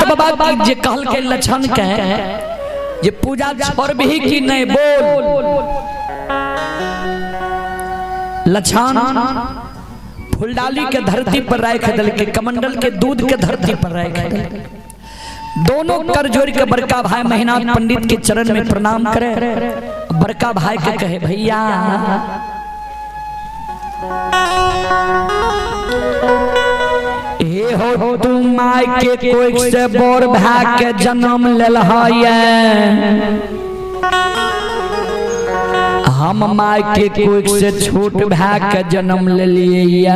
बाबा की जे कहल के लक्षण के जे पूजा छोड़बही कि नहीं बोल। लक्षण फुलडाली के धरती पर राख दल के, कमंडल के दूध के धरती पर राख दल। दोनों कर जोड़ के बड़का भाई महिनाथ पंडित के चरण में प्रणाम करे। बड़का भाई के कहे भैया हे हो तू my के कोई से बोर भाई के जन्म लेल हम my के कोई से छोट भाई के जन्म ले लिए।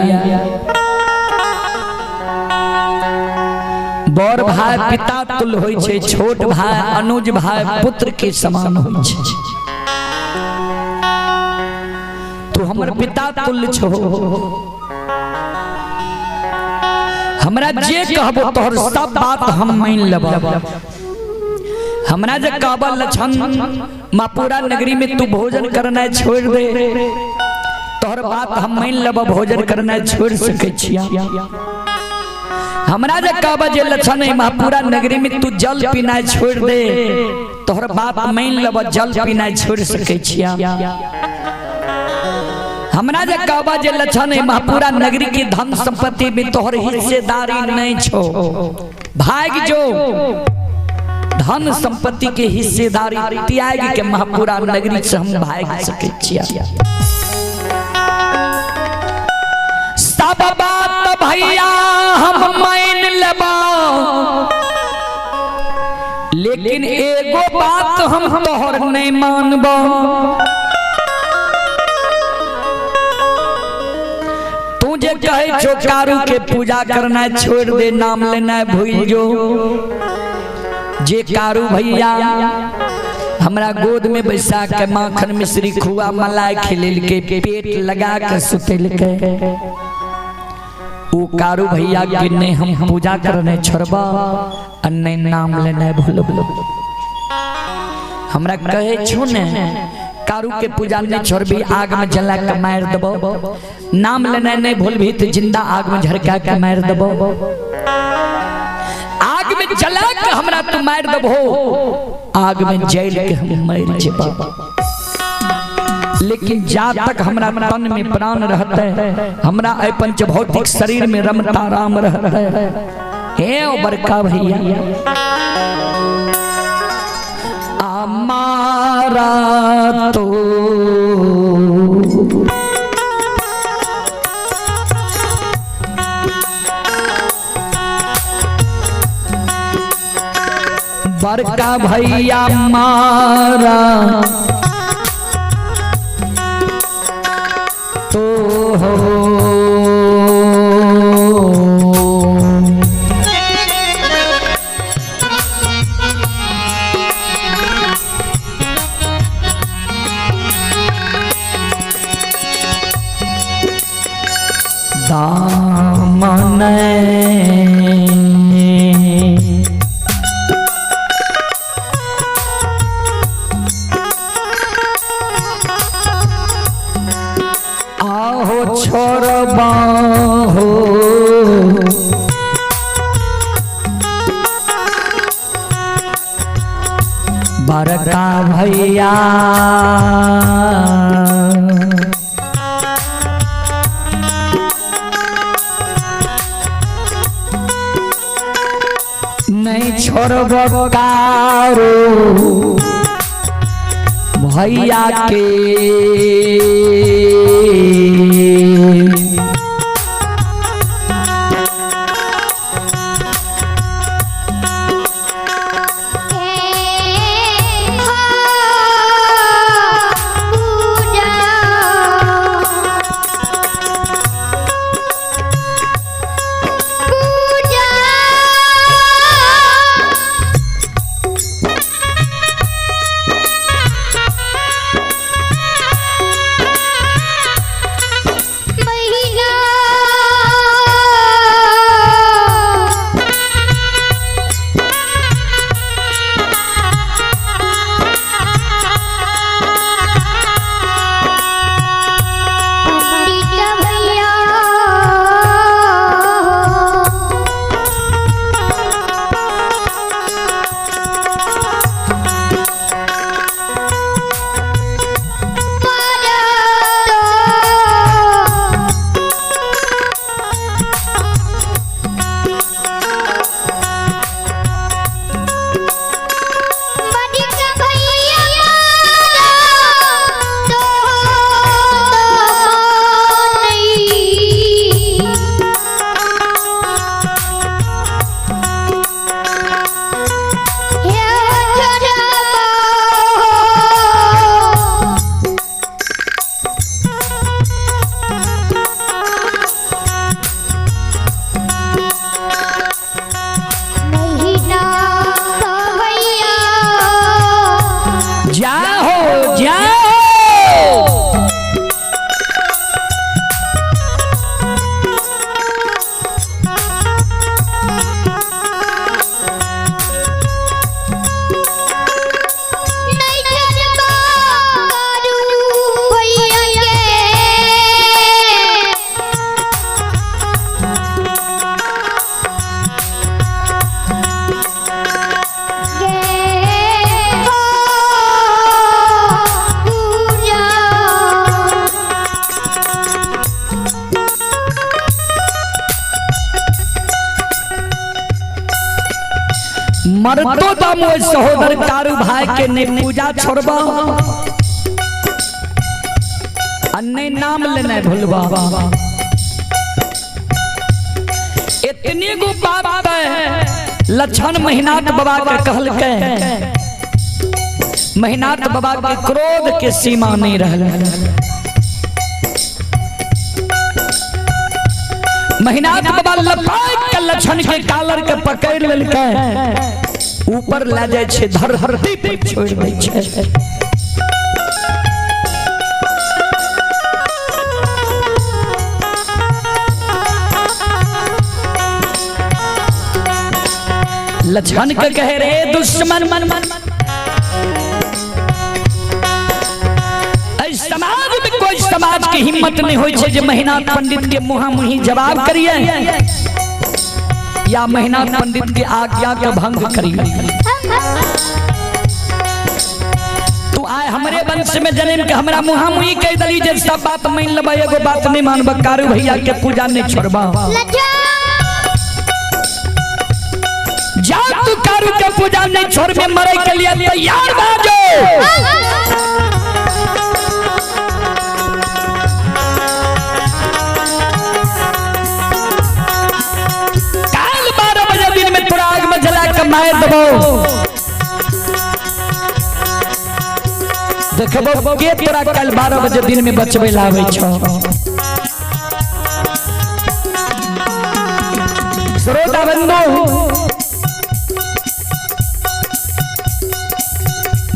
बड़ भाई पिता तुल होई छे, छोट भाई अनुज भाई पुत्र के समान होई छे। तू हमर पिता तुल छो, हमरा जे कहबो तोहर सब बात हम मान लेब। हमरा जे कहबो लक्षण मापुरा नगरी में तू भोजन करना छोड़ दे, तोहर बात हम मान लेब, भोजन करना छोड़ सके छिया। हमरा जे कहबो जे लक्षण महापुरा नगरी में तू जल पीना छोड़ दे, तोहर बात मान लेब, जल पीना छोड़ सके छिया। हमरा जे कहबो जे लक्षण महापुरा नगरी की धन संपत्ति में तोहर हिस्सेदारी नहीं छो, भाग जो धन संपत्ति के हिस्सेदारी त्याग के महापुरा नगरी से हम भाग सके छिया। सब बात भैया हम मान लेबा, लेकिन एगो बात हम तोहर नहीं मानबो। तू जे कहे छो कारू के पूजा करना छोड़ दे, नाम लेना भूल जो, जे कारू भैया हमरा गोद में बैसा के माखन मिश्री खुआ मलाई खिलेल के पेट लगा के सुतेल के, ओ कारू भैया के नहीं हम पूजा करने छोड़बा और नहीं नाम लेना भूलब। हमरा कहे छो ने कारू के पूजा नहीं छोड़बी, आग में जला के मार देबो, नाम लेना नहीं भूलबी तो जिंदा आग में झरका के मार देबो, आग में जला के हमरा तू मार देबो, आग में जल के हम मर जेबा। लेकिन जा तक हमरा तन में प्राण रहते, हमरा ए पंच भौतिक शरीर में रमता राम रहते। हे ओ बड़का भैया हमारा तो बड़का भैया मारा तो हो दामन आहो छोड़बा हो बड़का भैया नहीं छोड़ब कारू भैया के। पूजा मरतो दम ओहि सहोदर कारू भाई के नहीं पूजा छोड़बा आ नहीं नाम लेना भूलबा। इतनी गो बात है लक्षण महिनाथ बाबा के कहलकै। महिनाथ बाबा के क्रोध के सीमा नहीं रहल। महिनाथ बाबा लपाक के लक्षण के कालर के पकड़ लेलकै, ऊपर ले जाय छै, धरती पर छोड़ दै छै। लक्षण के कहे रे दुश्मन मन मन, समाज में कोई समाज के हिम्मत नहीं होई छै जे महिनाथ पंडित के मुहा मुही जवाब करिए या महिनाथ पंडित के आज्ञा के भंग करिए। तू आए हमरे वंश में जन्म के हमरा मुहा मुही कह दली जे सब बात मान लेबै, एगो बात नहीं मानब, कारू भैया के पूजा नहीं छोड़बा। जा तू कारू के पूजा नहीं छोड़बे, मरे के लिए तैयार भा जो। काल 12 बजे दिन में तोरा आग में जला के मार देबो, देखबो के तोरा कल 12 बजे दिन में बचबे लावे छो। श्रोता बंधु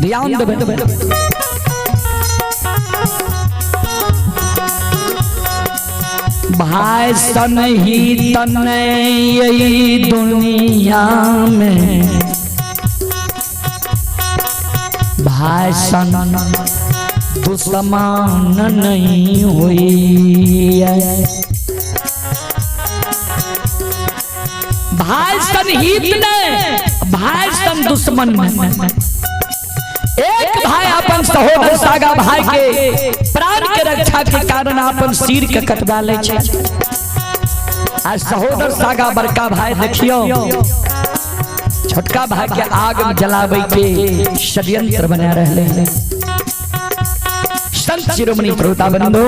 ध्यान देबे। भाई सन ही तन यही दुनिया में, भाई सन दुश्मन नहीं हुई है। भाई सन हित नहीं, भाई सन दुश्मन नहीं। एक भाई अपन सहोदर सागा भाई के प्राण के रक्षा के कारण अपन सिर के कटवा ले छै। आ सहोदर सागा बड़का भाई देखियो छोटका भाई के आग में जलावे के षड्यंत्र बना रहे। संत शिरोमणि श्रोता बंधु,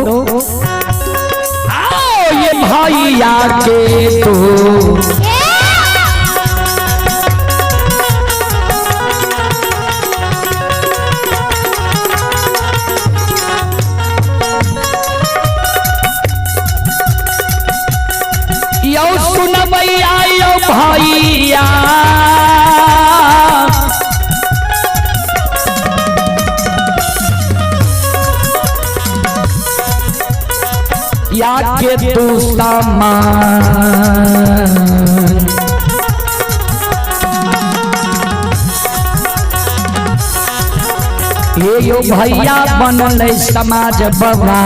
आओ ये भाई आके तो यो सुनबैया यो भैया, या के तू सामान ये यो भैया बनल समाज बबा।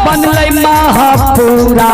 बनलै महापुरा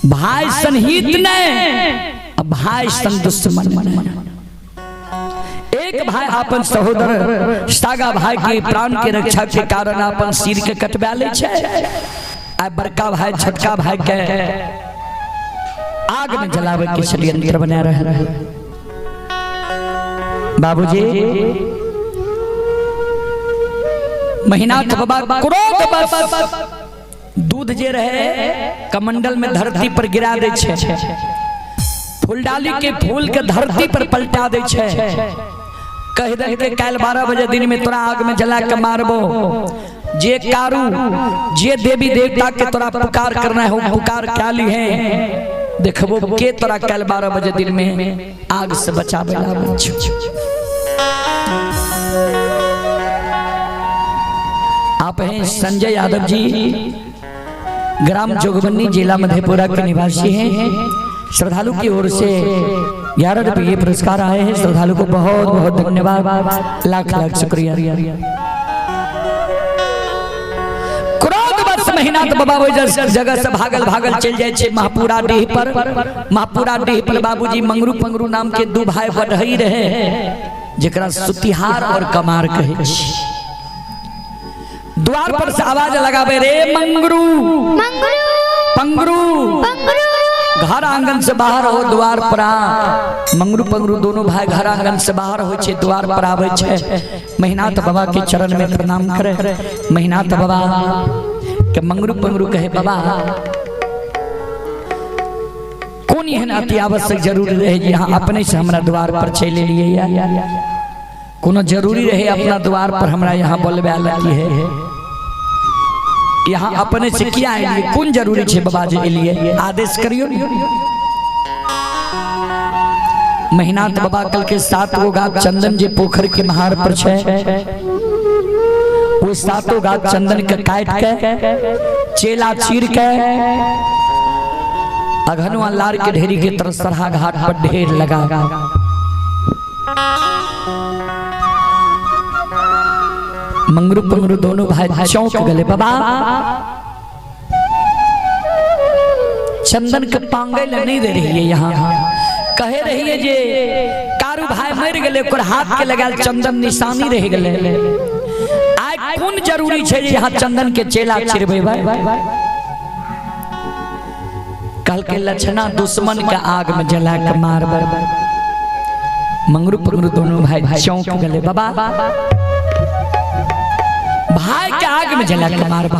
भाई सन हित नहीं, भाई सन दुश्मन। एक भाई अपन सहोदर सागा भाई के प्राण के रक्षा के कारण अपन सिर के कटवा ले छै। आ बड़का भाई छोटका भाई के आग में जलावे के षड्यंत्र बना रहे। बाबूजी महिनाथ बाबा क्रोध बस दूध जे रहे कमंडल में धरती पर गिरा दे छे, फूलडाली के फूल के धरती पर पलटा दे छे। कह दे के काल 12 बजे दिन में तोरा आग में जला के मारबो। जे कारू जे देवी देवता के तोरा पुकार करना है पुकार क्या ली है, देखबो के तोरा काल 12 बजे दिन में आग से बचावे लाबे। आप हैं संजय यादव जी, ग्राम जोगबनी, जिला मधेपुरा के निवासी हैं। श्रद्धालु की ओर से 11 रुपये पुरस्कार आए हैं। श्रद्धालु को बहुत बहुत धन्यवाद, लाख लाख शुक्रिया। क्रोध बस महिनाथ बाबा ओहि जगह से भागल भागल चल जाए छे महापुरा डीह पर। महापुरा डीह पर बाबूजी मंगरू पंगरू नाम के दू भाई बढ़ई रहे, जेकरा सुतिहार और कमार कहे। द्वार पर से आवाज लगावे, रे मंगरू पंगरू, घर आंगन से बाहर हो द्वार पर आ। मंगरू पंगरू दोनों भाई घर आंगन से बाहर हो छे, द्वार पर आवे छे। महिनाथ बाबा के चरण में प्रणाम करे। महिनाथ बाबा के मंगरू पंगरू कहे, बाबा कौन एहन अति आवश्यक जरूरी रहे जे यहाँ अपने से हमरा द्वार पर चले लिए? कोनो जरूरी रहे अपना द्वार पर हमरा यहाँ बोलबे लगी है? यहाँ अपने से किया एलिए? कौन जरूरी छे बाबा जी एलिए? आदेश करियो। महिनाथ बाबा कल के 7 गो गाछ चंदन जे पोखर के महार पर छे, वो 7 गाछ चंदन के काट के चेला चीर के अघनुआ लार के ढेरी के तरफ सरहा घाट पर ढेर लगा। मंगरू पंगरू दोनों भाई चौंक गए, बाबा चंदन के पांगे नहीं दे रही है। यहाँ कहे रही है जे कारू भाई मर गए, ओकर हाथ के लगाल चंदन निशानी रह गए। आइ कोन जरूरी छे जे यहाँ चंदन के चेला चिरबे? भाई कल के लक्षणा दुश्मन के आग में जला के मारबे। मंगरू पंगरू दोनों भाई चौंक गए, बाबा भाई के आग में जला के मारबा?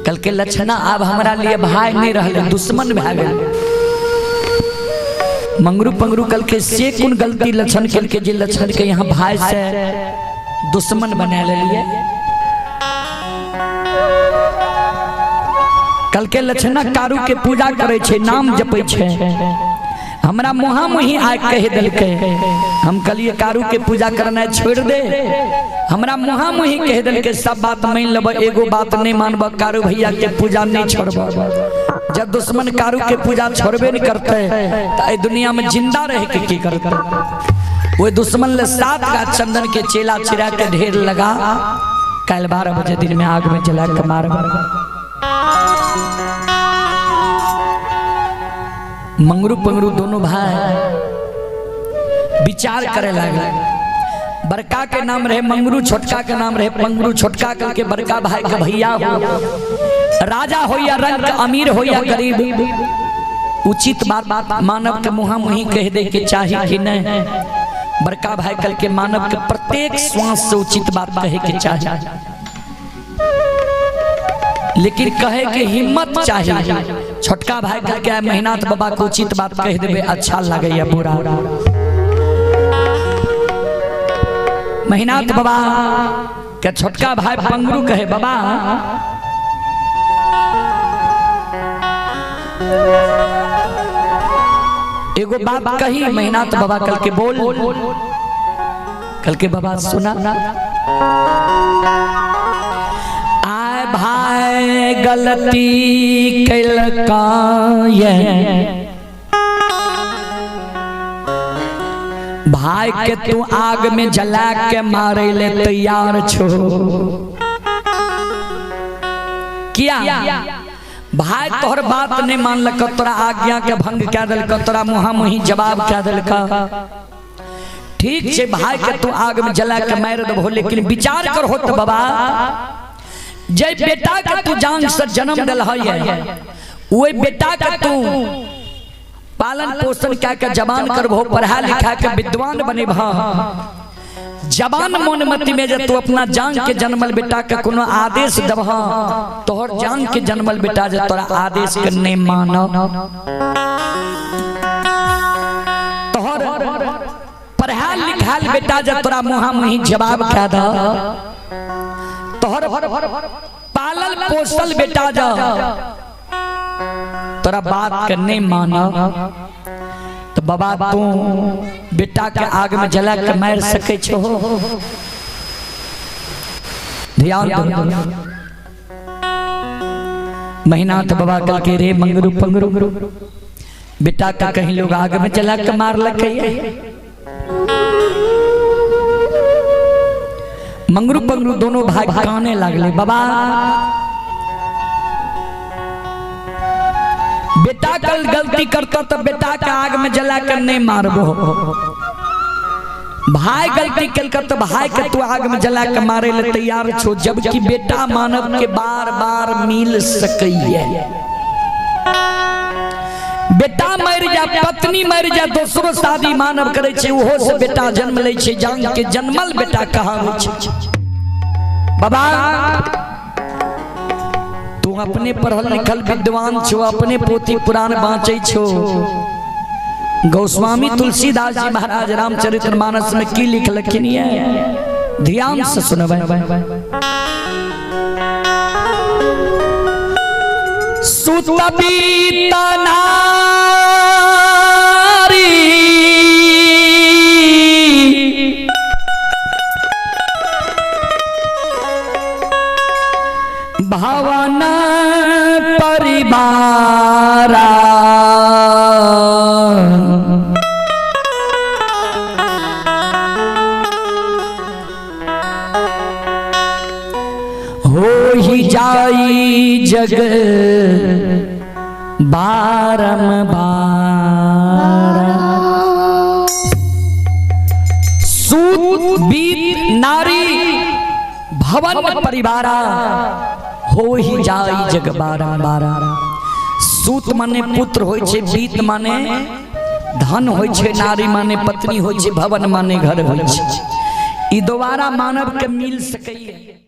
कल के लक्षणा अब हमरा लिए भाई नहीं रहले, दुश्मन भए गेल। मंगरू पंगरू कल के से कोन गलती लक्षण कल के जे लक्षण के यहाँ भाई से दुश्मन बना लेलिए? कल के लक्षणा कारू के पूजा करे छे, नाम जपे छे, हमरा मुहा मुही आग कह दिलके। हम कहलिए कारू के पूजा करना छोड़ दे, हमरा मुहा मुही कह दिलके सब बात मान लेब, एगो बात नहीं मानब, कारू भैया के पूजा नहीं छोड़ब। जब दुश्मन कारू के पूजा छोड़बे नहीं करते तो ए दुनिया में जिंदा रह के की करते? वो दुश्मन ले 7 गाछ चंदन के चेला चिरा के ढेर लगा कल 12 बजे दिन में आग में जला के मार। मंगरू पंगरू दोनों भाई विचार करे लगे। बड़का के नाम रहे मंगरू, छोटका के नाम रहे पंगरू। छोटका कल के बड़का भाई के भैया हो, राजा हो या रंग, अमीर हो या गरीब, उचित बात मानव के मुहा मुही कह दे के चाही कि नहीं। बड़का भाई कल के मानव के प्रत्येक श्वास से उचित बात कहे के चाही, लेकिन कहे के हिम्मत चाहिए। छोटका भाई कल के महिनाथ बाबा को उचित बात कह देबे अच्छा लगे या बुरा। महिनाथ बाबा के छोटका भाई पंगरू कहे, बाबा एगो बात कही। महिनाथ बाबा कल के बोल, कल के बाबा सुना। आए भाई गलती कैलका ये, भाई के तू आग में जला के मारे ले तैयार छो। किया भाई तोहर बात नहीं मानलक, तोरा आज्ञा के भंग कह दिलक, तोरा मुहा मुही जवाब कह दिलक। ठीक छे भाई के तू आग में जला के मार देबो, लेकिन विचार कर हो तो बाबा जे बेटा के तू जान से जन्म दिल है, वही बेटा के तू पालन पोषण क्या के जवान करबो, पढ़ा लिखा के विद्वान बनेबह। जवान मन मति में जे तू अपना जान के जन्मल बेटा के कोनो आदेश दबह, तोहर जान के जन्मल बेटा जे तोरा आदेश के नहीं मानो, तोहर पढ़ाल लिखाल बेटा जे तोरा मुहा मुही जवाब कह द, तोहर पालल पोसल बेटा जे तोरा बात के नहीं मानो, तो बाबा तू बेटा के आग में जला के मार सके छो। ध्यान दो। महिनाथ बाबा कल के रे मंगरू पंगरू, बेटा का कहीं लोग आग में जला के मार लगे। मंगरू पंगरू दोनों भाई काने लगले, बाबा बेटा कल गलती करता तो बेटा के आग में जला कर नहीं मारबो, भाई गलती कल कर तो भाई के तू आग में जला के मारे ले तैयार छो, जबकि बेटा मानव के बार बार मिल सकैये। बेटा मर जा, पत्नी मर जा, दोसरो शादी मानव करे छे, ओहो से बेटा जन्म ले छे, जान के जन्मल बेटा कहावे छे। बाबा तू अपने पढ़ल लिखल विद्वान छो, अपने पोथी पुराण बाँचे छो। गोस्वामी तुलसीदास जी महाराज रामचरितमानस मानस में की लिखलखिन है, ध्यान से सुनबै। सुतबीत नारी भवन परिवारा, हो ही जाई जग बारंबार। सूत बीत नारी भवन परिवारा, हो ही जाई जग बारंबार। सूत माने पुत्र होय छे, बीत माने धन होय छे, नारी माने पत्नी होय छे, भवन माने घर होय छे। ई दोबारा मानव के मिल सकैये।